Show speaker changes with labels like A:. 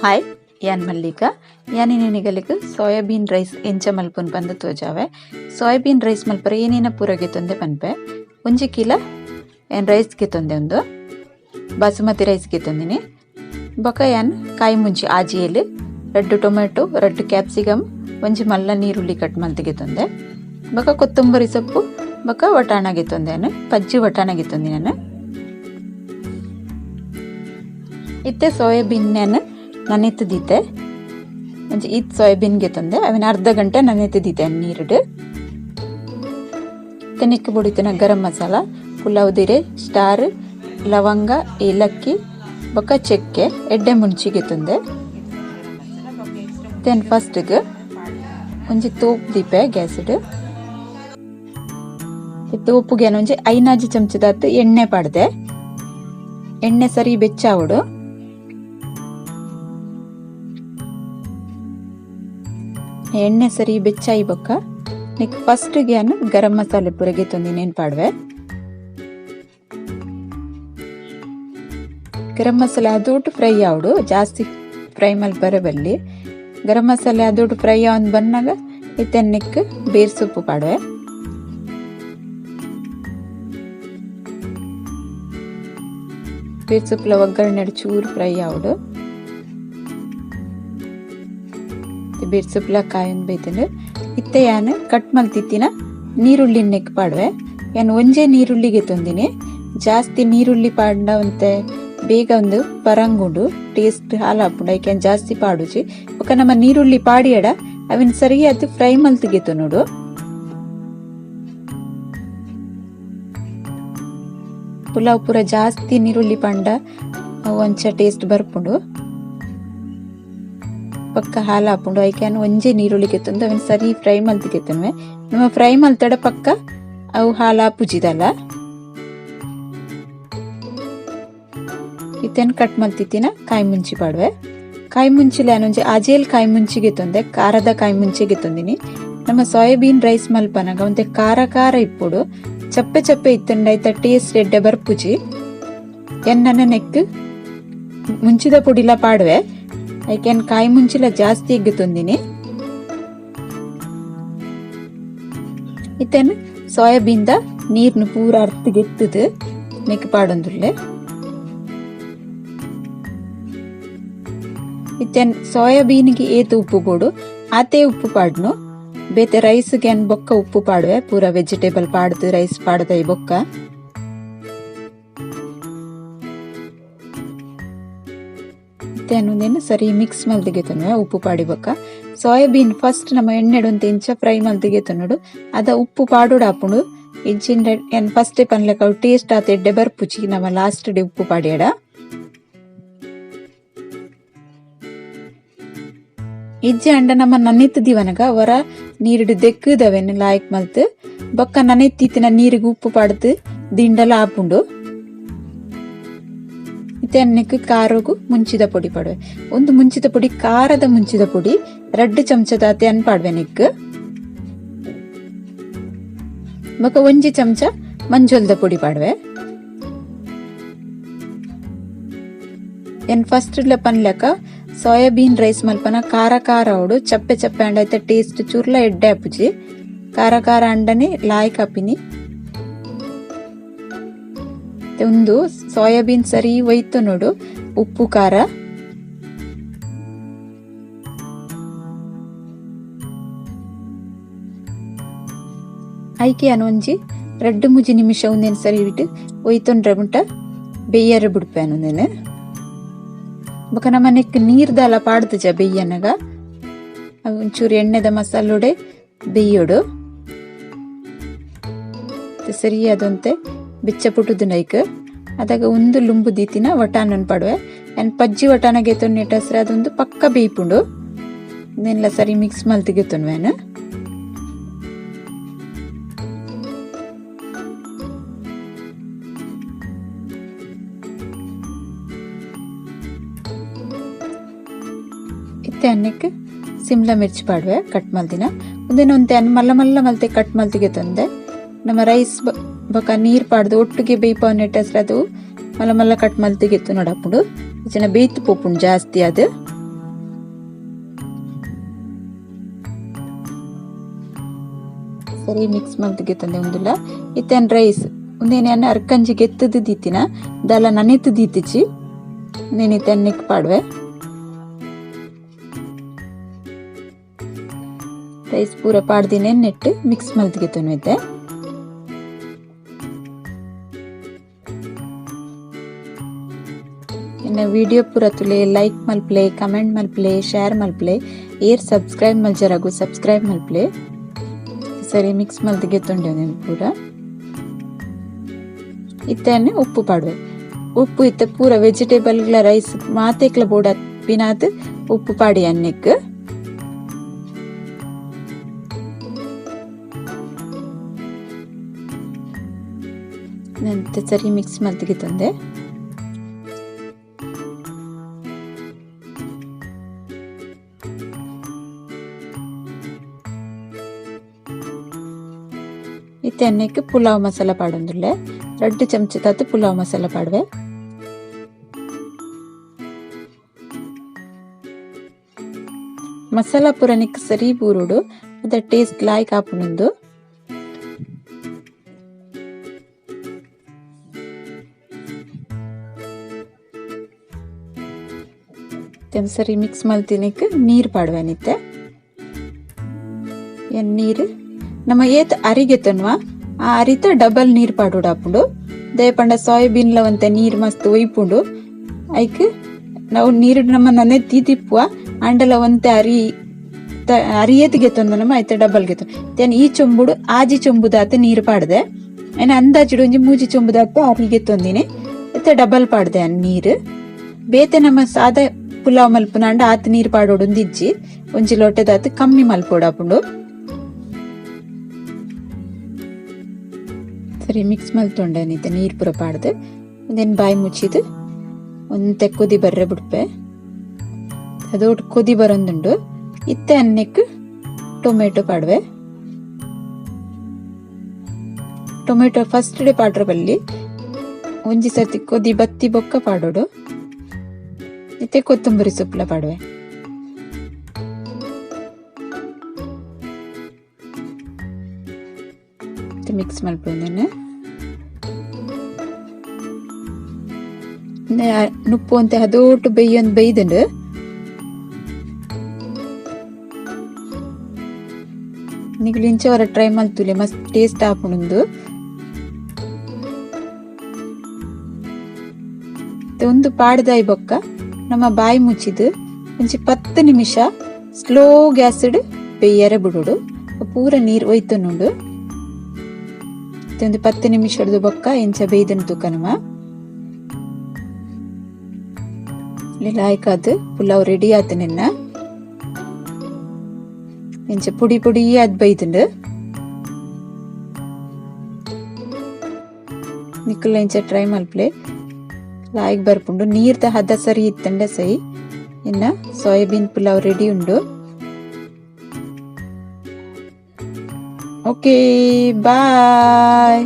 A: Hi, ಯಾನ್ ಮಲ್ಲಿಕಾ. ಯಾನ್ ನಿಗಲಿಗ್ soybean rice ಎಂಚ ಮಲ್ಪುನ್ ಪಂದ್ ತೋಜಾವೆ. ಸೋಯಾಬೀನ್ ರೈಸ್ ಮಲ್ಪರೆ ಏನೇನ ಪೂರ ಗೆತೊಂದೆ ಪನ್ಪೆ. ಒಂಜಿ ಕಿಲ ಯಾನ್ ರೈಸ್ ಗೆತೊಂದೆ, ಉಂದು ಬಾಸುಮತಿ ರೈಸ್ ಗೆತೊಂದಿನಿ. ಬೊಕ ಯಾನ್ ಕಾಯಿ ಮುಂಚಿ ಆಜಿಯಲ್, ರಡ್ಡ್ ಟೊಮೆಟೊ, ರಡ್ಡ್ ಕ್ಯಾಪ್ಸಿಕಮ್, ಒಂಜಿ ಮಲ್ಲ ನೀರುಳ್ಳಿ ಕಟ್ ಮಲ್ತ್ ಗೆತೊಂದೆ. ಬೊಕ ಕೊತ್ತಂಬರಿ ಸೊಪ್ಪು ಬೊಕ ವಟಾಣ ಗೆತೊಂದೆ. ಯಾನ್ ಪಜ್ಜಿ ವಟಾಣ ಗೆತೊಂದಿ. ನಾನು ಇತ್ತೆ ಸೋಯಾಬೀನ್ ಯಾನ್ ನನೆತ್ ದೀತೆ. ಒಂಜಿ ಈತ್ ಸೋಯಾಬೀನ್ ಗೆತೊಂದೆ, ಅವೆನ್ ಅರ್ಧ ಗಂಟೆ ನನೆತ್ ದೀತೆ ನೀರುಡು. ತೆನೆಕ್ ಬೊಡಿತಿನ ಗರಂ ಮಸಾಲ, ಪುಲಾವ್ ದಿರೆ, ಸ್ಟಾರ್, ಲವಂಗ, ಏಲಕ್ಕಿ ಬೊಕ ಚಕ್ಕೆ, ಎಡ್ಡೆ ಮುಂಚಿ ಗೆತೊಂದೆ. Then ಫಸ್ಟ್ಗ್ ಒಂಜಿ ತೋಪ್ ದೀಪೆ ಗ್ಯಾಸ್ಡ್. ತೋಪುಗೆ ಒಂಜಿ ಐನಾಜಿ ಚಮಚದಾತ್ ಎಣ್ಣೆ ಪಾಡ್ದೆ. ಎಣ್ಣೆ ಸರಿ ಬೆಚ್ಚಾವೊಡು. ಎಣ್ಣೆ ಸರಿ ಬೆಚ್ಚಾಯಿ ಬೊಕ್ಕ ನಿಕ್ ಫಸ್ಟ್ ಯಾನ್ ಗರಂ ಮಸಾಲೆ ಪೂರ ಗೆತೊಂದಿನೇನ್ ಪಾಡ್ವೆ. ಗರಂ ಮಸಾಲೆ ಅದೋಟು ಫ್ರೈ ಆವೊಡು, ಜಾಸ್ತಿ ಫ್ರೈ ಮಲ್ಪರೆ ಬಲ್ಲಿ. ಗರಂ ಮಸಾಲೆ ಅದೋಟು ಫ್ರೈ ಆವೊಂದು ಬನ್ನಗ ಇತ್ತೆ ನೆಕ್ ಬೇರ್ ಸೊಪ್ಪು ಪಾಡ್ವೆ. ಬೇರ್ ಸೊಪ್ಪುಲ ಒಗ್ಗರಣೆ ಚೂರು ಫ್ರೈ ಆವೊಡು. ಬೇರ್ ಸೊಪ್ಪುಲ ಕಾಯೊಂದು ಬೈತುಂಡು. ಇತ್ತೆ ಯಾನ್ ಕಟ್ ಮಲ್ತಿತ್ತಿನ ನೀರುಳ್ಳಿ ನೆಕ್ ಪಾಡ್ವೆ. ಯಾನ್ ಒಂಜೇ ನೀರುಳ್ಳಿ ಗೆತೊಂದಿನಿ. ಜಾಸ್ತಿ ನೀರುಳ್ಳಿ ಪಾಡ್ಂಡ ಒಂತೆ ಬೇಗ ಒಂದು ಪರಂಗುಂಡು, ಟೇಸ್ಟ್ ಹಾಲಾಪುಂಡು. ಐಕ್ ಯಾನ್ ಜಾಸ್ತಿ ಪಾಡುಜಿ. ಬೊಕ ನಮ್ಮ ನೀರುಳ್ಳಿ ಪಾಡಿಯಡ ಅವೆನ್ ಸರಿಯಾದ್ ಫ್ರೈ ಮಲ್ತ್ ಗೆತೊನೊಡು. ಪುಲಾವ್ ಪೂರ ಜಾಸ್ತಿ ನೀರುಳ್ಳಿ ಪಾಂಡ ಒಂಚ ಟೇಸ್ಟ್ ಬರ್ಪುಂಡು, ಪಕ್ಕ ಹಾಲಾಪುಂಡು. ಐಕ್ ಯಾನ್ ಒಂಜೇ ನೀರುಳ್ಳಿ ಗೆತೊಂದು ಅವೆನ್ ಸರಿ ಫ್ರೈ ಮಲ್ತ್ ಗೆತೊನುವೆ. ನಮ್ಮ ಫ್ರೈ ಮಲ್ತಡ ಪಕ್ಕ ಅವು ಹಾಲಾಪುಜಿದಲ್ಲ. ಇತ್ತೆನ್ ಕಟ್ ಮಲ್ತಿತ್ತಿನ ಕಾಯಿ ಮುಂಚಿ ಪಾಡ್ವೆ. ಕಾಯಿ ಮುಂಚಿಲ ಒಂಜಿ ಅಜೇಲ್ ಕಾಯಿ ಮುಂಚಿ ಗೆತೊಂದೆ, ಖಾರದ ಕಾಯಿ ಮುಂಚಿ ಗೆತೊಂದಿನಿ. ನಮ್ಮ ಸೋಯಾಬೀನ್ ರೈಸ್ ಮಲ್ಪನಗ ಒಂತೆ ಖಾರ ಖಾರ ಇಪ್ಪೊಡು, ಚಪ್ಪೆ ಚಪ್ಪೆ ಇತ್ತುಂಡ ಐತ ಟೇಸ್ಟ್ ಎಡ್ಡೆ ಬರ್ಪುಜಿ. ಎನ್ನನ ನೆಕ್ ಮುಂಚಿದ ಪೊಡಿಲ ಪಾಡ್ವೆ. ಐಕ್ ಯಾನ್ ಕಾಯಿ ಮುಂಚಿಲ ಜಾಸ್ತಿ ಗೆತೊಂದಿನಿ. ಇತ್ತೆನ್ ಸೋಯಾಬೀನ್ ದ ನೀರ್ನು ಪೂರ ಅರ್ತ್ ಗೆತ್ತುದು ನೆಕ್ ಪಾಡೊಂದುಲ್ಲೆ. ಇತ್ತೆನ್ ಸೋಯಾಬೀನ್ಗೆ ಏತ್ ಉಪ್ಪು ಬೋಡು ಆತೇ ಉಪ್ಪು ಪಾಡ್ನು. ಬೇತೆ ರೈಸ್ ಗೆ ಬೊಕ್ಕ ಉಪ್ಪು ಪಾಡುವೆ, ಪೂರ ವೆಜಿಟೇಬಲ್ ಪಾಡ್ದು ರೈಸ್ ಪಾಡ್ದೈ ಬೊಕ್ಕ. ಇತ್ತೆ ಉಂದೆನ್ ಸರಿ ಮಿಕ್ಸ್ ಮಲ್ತ್ ಗೆತೊನುವೆ ಉಪ್ಪು ಪಾಡಿ ಬೊಕ್ಕ. ಸೋಯಾಬೀನ್ ಫಸ್ಟ್ ನಮ್ಮ ಎಣ್ಣೆಡ್ ಒಂತೆ ಇಂಚ ಫ್ರೈ ಮಲ್ತ್ ಗೆತೊನೊಡು. ಅದ ಉಪ್ಪು ಪಾಡೊಡು ಆಪುಂಡು. ಇಂಚಿನ ಯಾನ್ ಫಸ್ಟ್ ಪನ್ಲೆಕ ಅವು ಟೇಸ್ಟ್ ಆತ್ ಎಡ್ಡೆ ಬರ್ಪುಜಿ ನಮ್ಮ ಲಾಸ್ಟ್ ಡೆ ಉಪ್ಪು ಪಾಡ್ಯಡ. ಇಜ್ಜಿ ಅಂಡ ನಮ್ಮ ನನೆತ್ ದಿವನಗ ಒರ ನೀರುಡು ದೆಕ್ಕುದವೆನ್ ಲಾಯ್ಕ್ ಮಲ್ತ್ ಬೊಕ್ಕ ನನೆತ್ತಿತ್ತಿನ ನೀರಿಗೆ ಉಪ್ಪು ಪಾಡ್ದು ದಿಂಡಲ ಆಪುಂಡು. ಇತ್ತೆ ಅನ್ನಕ್ಕೆ ಖಾರಗು ಮುಂಚಿದ ಪೊಡಿ ಪಾಡುವೆ. ಒಂದು ಮುಂಚಿದ ಪೊಡಿ, ಖಾರದ ಮುಂಚಿದ ಪೊಡಿ ರಡ್ಡ್ ಚಮಚದಾತೆ ಅನ್ ಪಾಡುವೆ ನೆಕ್. ಬೊಕ್ಕ ಒಂಜಿ ಚಮಚ ಮಂಜೊಲ್ದ ಪೊಡಿ ಪಾಡುವೆ. ಎನ್ ಫಸ್ಟ್ ಪನ್ಲೆಕ ಸೋಯಾಬೀನ್ ರೈಸ್ ಮಲ್ಪನ ಖಾರ ಖಾರ ಅವಡು, ಚಪ್ಪೆ ಚಪ್ಪೆ ಅಂಡ ಐತ ಟೇಸ್ಟ್ ಚೂರ್ಲ ಎಡ್ಡೆ ಆಪುಜಿ. ಖಾರ ಖಾರ ಅಂಡನೆ ಲಾಯ್ಕ್ ಆಪಿನಿ. ಉಂದು ಸೋಯಾಬೀನ್ ಸರಿ ಒಯ್ತು ನೋಡು ಉಪ್ಪು ಖಾರ. ಐಕೆ ಯಾನ್ ಒಂಜಿ ರಡ್ಡ್ ಮೂಜಿ ನಿಮಿಷ ಉಂದೆನ್ ಸರಿ ಇಟ್ಟು ಒಯ್ತೊಂಡ್ರೆ ಮುಟ್ಟ ಬೇಯರೆ ಬುಡ್ಪೇನು ಉಂದೆನ್. ಬೊಕ ನಮ್ಮ ನೆಕ್ ನೀರ್ ದಾಲ ಪಾಡ್ದುಜ ಬೇಯನಗ ಒಂಚೂರು ಎಣ್ಣೆದ ಮಸಾಲೋಡೆ ಬೇಯೋಡು. ಸರಿ ಅದೊಂತೆ ಬೆಚ್ಚ ಪುಟ್ಟುದು ನೈಕ್ ಅದಾಗ ಒಂದು ಲುಂಬು ದೀತಿನ ವಟಾನನ್ ಪಾಡುವೆ. ಯಾನ್ ಪಜ್ಜಿ ವಟಾನ ಗೆತೊನ್ನೆಟ್ ಹಸ್ರೆ ಅದೊಂದು ಪಕ್ಕ ಬೇಯ್ಪುಂಡು. ಉಂದೆನ್ಲ ಸರಿ ಮಿಕ್ಸ್ ಮಲ್ತ್ ಗೆತೊನುವೆ ಯಾನ್. ಇತ್ತೆ ಅನ್ನಕ್ಕೆ ಸಿಮ್ಲಾ ಮಿರ್ಚಿ ಪಾಡುವೆ ಕಟ್ ಮಲ್ದಿನ. ಉಂದೆನ್ ಒಂತೆ ಅನ್ ಮಲ್ಲ ಮಲ್ಲ ಮಲ್ತೆ ಕಟ್ ಮಲ್ತ್ ಗೆತೊಂದೆ. ನಮ್ಮ ರೈಸ್ ಬೊಕ ನೀರ್ ಪಾಡ್ದು ಒಟ್ಟುಗೆ ಬೇಯ್ಪಾವನೆಟ್ ಹಸ್ರೆ ಅದು ಮಲ್ಲ ಮಲ್ಲ ಕಟ್ ಮಲ್ತ್ ಗೆತ್ತು ನೋಡಪ್ಪುಂಡು. ಇಜ್ಜಿಂಡ ಬೇಯ್ತು ಪೋಪುಂಡು ಜಾಸ್ತಿ ಅದು. ಸರಿ ಮಿಕ್ಸ್ ಮಲ್ತ್ ಉಂದುಲ ಇತ್ತೇನ್ ರೈಸ್ ಉಂದೇನೆ ಅರ್ಕಂಜಿ ಗೆತ್ತದು ದೀತಿನ ದಾಲ ನನೆತು ದೀತಿಚಿ ಉಂದೇನೆ ಇತ್ತೆ ಪಾಡುವೆ ರೈಸ್ ಪೂರ ಪಾಡ್ದಿನ ನೆಟ್ಟು ಮಿಕ್ಸ್ ಮಲ್ತ್ ಗೆತ್ತೊನು ಇತ್ತೆ. ಎನ್ನ ವಿಡಿಯೋ ಪೂರ ತುಲೆ ಲೈಕ್ ಮಲ್ಪ್ಲೆ, ಕಮೆಂಟ್ ಮಲ್ಪ್ಲೆ, ಶೇರ್ ಮಲ್ಪ್ಲೆ, ಏರ್ ಸಬ್ಸ್ಕ್ರೈಬ್ ಮಲ್ಜರಗು ಸಬ್ಸ್ಕ್ರೈಬ್ ಮಲ್ಪ್ಲೆ. ಸರಿ ಮಿಕ್ಸ್ ಮಲ್ತ್ ಗೆತ್ತೊಂಡೆ ಪೂರ. ಇತ್ತನೆ ಉಪ್ಪು ಪಾಡುವೆ. ಉಪ್ಪು ಇತ್ತ ಪೂರ ವೆಜಿಟೇಬಲ್ ರೈಸ್ ಮಾತೆಕ್ಲ ಬೋಡ ಪಿನಾತ್ ಉಪ್ಪು ಪಾಡಿ ಅನ್ನೆಕ್. ನಂತ ಸರಿ ಮಿಕ್ಸ್ ಮಲ್ತ್ ಗೆತ್ತೊಂಡೆ. ಇತ್ತೆ ಅನ್ನಕ್ಕೆ ಪುಲಾವ್ ಮಸಾಲ ಪಾಡೊಂದುಲ್ಲೆ. 2 ಚಮಚ ತಾತು ಪುಲಾವ್ ಮಸಾಲ ಪಾಡುವೆ. ಮಸಾಲ ಪೂರ ನಿಕ್ ಸರಿ ಬೂರುಡು ಅದ ಟೇಸ್ಟ್ ಲಾಯ್ಕ್ ಆಪುನುಂದು. ಸರಿ ಮಿಕ್ಸ್ ಮಲ್ತಿನಕ್ಕೆ ನೀರು ಪಾಡುವೆ ನಿತ್ತೆ. ನೀರು ನಮ್ಮ ಏತ್ ಅರಿಗೆತ್ತನ್ವ ಆ ಅರಿತ ಡಬಲ್ ನೀರ್ ಪಾಡುಡು ಆಪುಂಡು. ದಯಪಂಡ ಸೋಯಾಬೀನ್ ಲವಂತೆ ನೀರ್ ಮಸ್ತ್ ಒಯ್ಪುಂಡು. ಐಕ್ ನಾವು ನೀರು ನಮ್ಮ ನನೆ ತೀತಿಪ್ಪುವ ಅಂಡಲ ಒಂತೆ ಅರಿ ಅರಿಯೇತ್ ಗೆತ್ತೊಂದು ನಮ್ಮ ಐತೆ ಡಬಲ್ ಗೆತ್ತೊ. ತೇನ್ ಈ ಚೊಂಬುಡು ಆಜಿ ಚೊಂಬುದಾತ ನೀರು ಪಾಡ್ದೆ. ಏನ ಅಂದಾಜಿಡು ಒಂಜಿ ಮೂಜಿ ಚೊಂಬುದಾತ ಅರಿಗೆತ್ತೊಂದಿನಿ ಇತ್ತೆ ಡಬಲ್ ಪಾಡ್ದೆ ನೀರು. ಬೇತೆ ನಮ್ಮ ಸಾದ ಪುಲಾವ್ ಮಲ್ಪುನ ಅಂಡ ಆತ ನೀರು ಪಾಡೋಡು ಇಜ್ಜಿ ಒಂಜಿ ಲೋಟೆದಾತ ಕಮ್ಮಿ ಮಲ್ಪೋಡು ಆಪುಂಡು. ಸರಿ ಮಿಕ್ಸ್ ಮಲ್ತೊಂಡೆ ನೀತೆ ನೀರು ಪೂರ ಪಾಡ್ದು ಒಂದೇನು ಬಾಯಿ ಮುಚ್ಚಿದು ಒಂತೆ ಕೊದಿ ಬರ್ರೆ ಬಿಡ್ಪೆ. ಅದು ಕೊದಿ ಬರೊಂದುಂಡು. ಇತ್ತೆ ಅನ್ನಕ್ಕೆ ಟೊಮೆಟೊ ಪಾಡುವೆ. Tomato first day ಪಾಡ್ರ ಬಲ್ಲಿ ಒಂಜಿ ಸರ್ತಿ ಕೊದಿ ಬತ್ತಿ ಬೊಕ್ಕ ಪಾಡೋಡು. ಇತ್ತೆ ಕೊತ್ತಂಬರಿ ಸೊಪ್ಪುಲ ಪಾಡುವೆ. ಮಿಕ್ಸ್ ಮಲ್ಪೊಂದೇನೆ. ನುಪ್ಪು ಅಂತೆ ಅದೋಟು ಬೇಯೊಂದು ಬೇಯ್ದುಂಡು. ನಿಗುಲು ಇಂಚವರ ಟ್ರೈ ಮಲ್ತುಲೆ ಮಸ್ತ್ ಟೇಸ್ಟ್ ಆಪುಂಡು. ಒಂದು ಪಾಡ್ದಾಯಿ ಬೊಕ್ಕ ನಮ್ಮ ಬಾಯಿ ಮುಚ್ಚಿದು ಒಂಜಿ 10 ನಿಮಿಷ ಸ್ಲೋ ಗ್ಯಾಸ್ಡ್ ಬೇಯರೆ ಬಿಡೋಡು. ಪೂರ ನೀರು ಒಯ್ತನುಂಡು. ಒಂದು 10 ನಿಮಿಷದ ಬೊಕ್ಕ ಎಂಚ ಬೇಯ್ದನು ತೂಕ ನಮ್ಮ ಲಾಯ್ಕಾದ್ ಪುಲಾವ್ ರೆಡಿ ಆತು. ನಿನ್ನ ಎಂಚ ಪುಡಿ ಪುಡಿ ಆದ್ ಬೈದುಂಡು. ನಿಕ್ಕುಲ ಎಂಚ ಟ್ರೈ ಮಲ್ಪ್ಲೆ ಲಾಯ್ಕ್ ಬರ್ಪುಂಡು. ನೀರ್ದ ಹದ ಸರಿ ಇತ್ತಂಡೆ ಸೈ. ಇನ್ನ ಸೋಯಾಬೀನ್ ಪುಲಾವ್ ರೆಡಿ ಉಂಡು. Okay, bye.